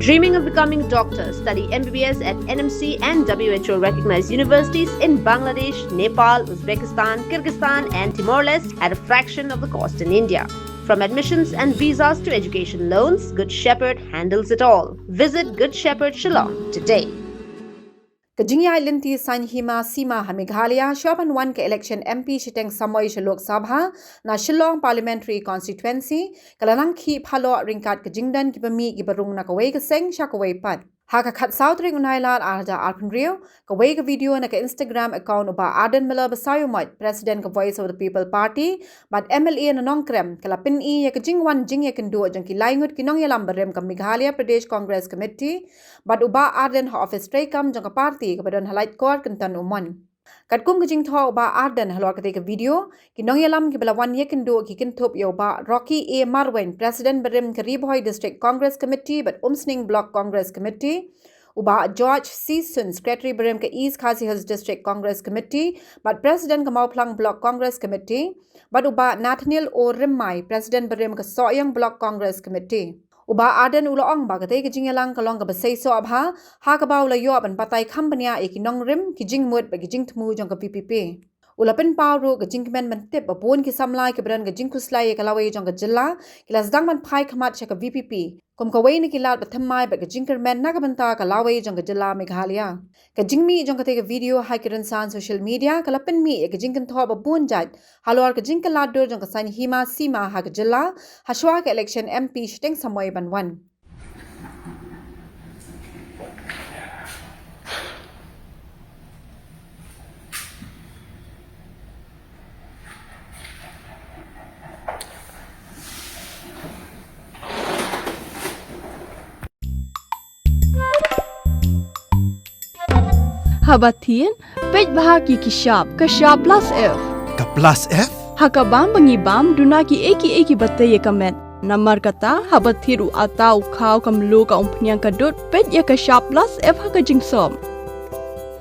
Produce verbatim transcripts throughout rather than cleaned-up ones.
Dreaming of becoming a doctor? Study M B B S at N M C and W H O recognized universities in Bangladesh, Nepal, Uzbekistan, Kyrgyzstan, and Timor Leste at a fraction of the cost in India. From admissions and visas to education loans, Good Shepherd handles it all. Visit Good Shepherd Shillong today. Ka jingïaid lynti saiñ hima sima ha Meghalaya shuwa ban wan ka election M P shiteng samoi sha Lok Sabha na Shillong Parliamentary Constituency ka la nang khih phalok ryngkat ka jingdon kiba mih kiba rung na kawei ka seng sha kawei pat. Ha ka khatsaw tarik u Nailar ar hajar arphew hynriew, kawei ka video na ka Instagram account u Bah Ardent Miller Basaiawmoit, President ka Voice of the People Party bad M L A na Nongkrem, ka la pyni ïa ka jingwan jingïakynduh jong ki lai ngut ki nongïalam barim ka Meghalaya Pradesh Congress Committee bad u Bah Ardent ha office treikam jong ka party kaba don ha Laitkor, Kynton U Mon. Katkum ka jingthoh u Bah Ardent halor katei ka video, ki nongïalam kiba la wan ïakynduh ki kynthup ïa u Bah Rocky A Marwein, President barim ka Ri Bhoi District Congress Committee bad Umsning Block Congress Committee, u Bah George C Sun, Secretary barim ka East Khasi Hills District Congress Committee bad President ka Mawphlang Block Congress Committee, bad u Bah Nathaniel O Rymmai, President barim ka Sohiong Block Congress Committee. U Bah Ardent u la ong ba katei ka jingïalang ka long kaba seisoh bha, ha kaba u la ïoh ban batai kham bniah ïa ki nongrim, ki jingmut bad ki jingthmu jong ka V P P. U la pynpaw ruh ka jingkmen ban tip ba bun ki samla kiba don ka jingkhuslai ïa ka lawei jong ka jylla ki la sdang ban phai khmat sha ka V P P kum kawei na ki lad ba thymmai bad ka jingkyrmen na ka bynta ka lawei jong ka jylla Meghalaya. Ka jingmih jong katei ka video ha ki rynsan social media ka la pynmih ïa ka jingkynthoh ba bun jait halor ka jingkylla dur jong ka saiñ hima sima ha ka jylla hashuwa ka election M P shiteng samoi ban wan. Haba thied, peit bha ki ki shap, ka shap plus F. Ka plus F? Ha ka bam ba ngi bam, duna kiei kiei kiba tei ïa ka met. Namar kata, haba thied u atta, u khaw, ka mluh, ka umphniang, ka dud, peit ïa ka shap plus F ha ka jingsop.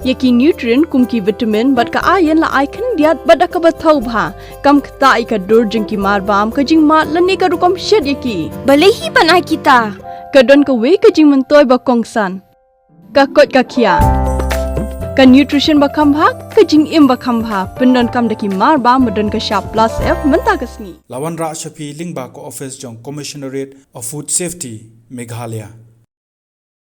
Ïa ki nutrient kum ki vitamin bad ka iron la ai khyndiat bad da kaba thaw bha. Kam ktah ïa ka dur jong ki marbam, ka jingmad lane ka rukom shet ïa ki. Balei hi ban ai kita? Ka don kawei ka jingmyntoi ba kongsan. Ka koit ka khiah. Ka nutrition ba kham bha, ka jingim ba kham bha. Pyndonkam da ki marbam ba don ka shap plus F mynta ka sngi. La wanrah sha phi lyngba ka office jong Commissionerate of Food Safety, Meghalaya.